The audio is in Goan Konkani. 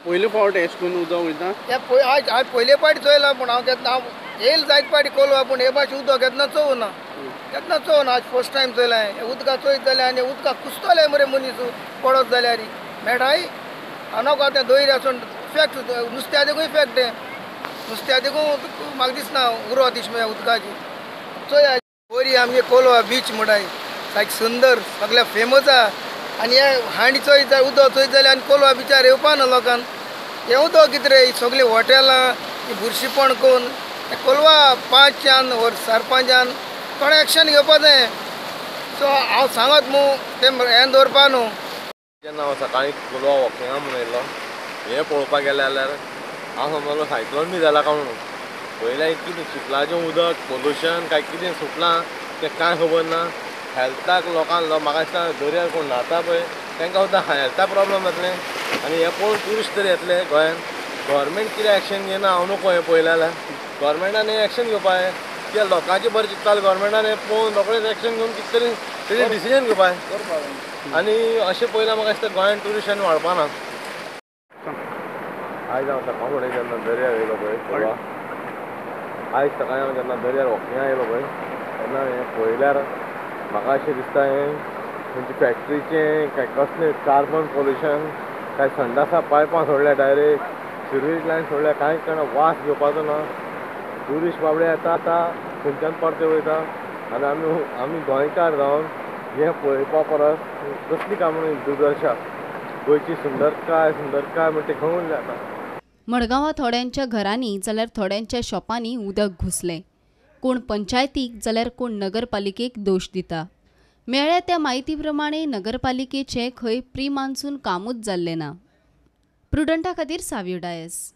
पयले फावट एश करून उदक वयता हे आयज हांवें पयले फावटी चोयला, पूण हांव केन्ना हांव येयल जायत फावटी कोलवा, पूण हे भाशेन उदक केन्ना चोवना, केन्ना चोवना. आज फर्स्ट टायम चोयलां. हें उदकां चोयत जाल्यार आनी उदकां कुसतलें मरे मनीस पडत जाल्यार मेळटाय. नाका तें दोयर आसून इफेक्ट नुस्त्या देखून इफेक्ट तें नुस्त्या देखून म्हाका दिसना उरत अशें म्हळ्यार उदकाची. चोया बरी आमगे कोलवा बीच म्हणटाय, सारकी सुंदर, सगळ्या फेमस आहा. आनी हे हांडी चोयत जाल्यार उदक चोयत जाल्यार आनी कोलवा बिचार येवपा ना लोकांक. हें उदक कितें रे, सगळीं हॉटेलां बुरशीपण करून कोलवा पांचच्यान वर सरपंचान थोडें एक्शन घेवपा जाय. सो हांव सांगत मू तें हें दवरपा न्हू. जेन्ना हांव सकाळीं कोलवा वॉकिंगा म्हणून येयलो, हें पळोवपाक गेलें जाल्यार हांव समजलो सायक्लोन बी जाला काय म्हणून. पयलें कितें चिखलाचें उदक पोल्युशन काय कितें सुटलां तें कांय खबर ना. हेल्थाक लोकांक म्हाका दिसता दर्यार कोण न्हाता पळय तांकां सुद्दां हेल्थाक प्रॉब्लम जातलें. आनी हें पळोवन ट्युरिस्ट तरी येतले गोंयांत. गव्हर्मेंट कितें एक्शन घेना हांव न्हू हें पळयलें जाल्यार गव्हर्मेंटान हें एक्शन घेवपा जाय. कित्याक लोकांचें बरें चिंततालें गव्हर्मेंटान हें पळोवन रोखडेंच एक्शन घेवन कितें तरी तेजें डिसिजन घेवपा जाय. आनी अशें पळयल्यार म्हाका दिसता गोंयांत ट्युरिस्ट आनी वाडपा ना. आयज हांव सकाळ फुडें जेन्ना दर्यार येयलो पळय कोलवा, आयज सकाळीं हांव जेन्ना दर्यार वॉकिंगाक येयलो पळय तेन्ना हें पळयल्यार म्हाका अशें दिसता हें खंयचे फॅक्ट्रीचें काय कसलें कार्बन पोल्युशन काय संडासा पायपां सोडल्या डायरेक्ट सिवेज लायन सोडल्या, कांय कळना, वास घेवपाचो ना. ट्युरिस्ट बाबडे येता आतां खंयच्यान परते वयता. आनी आमी गोंयकार जावन हें पळोवपा परस कसली काय म्हणून दुर्दशा गोंयची सुंदरकाय सुंदरकाय म्हणटा ती खंय उरल्या आतां. मडगांवां थोड्यांच्या घरांनी जाल्यार थोड्यांच्या शॉपांनी उदक घुसलें. कोण पंचायतीक जाल्यार कोण नगरपालिकेक दोश दिता. मेळ्ळ्या त्या म्हायती प्रमाणे नगरपालिकेचें खंय प्री मान्सून कामूच जाल्लें ना. प्रुडंटा खातीर सावियो डायस.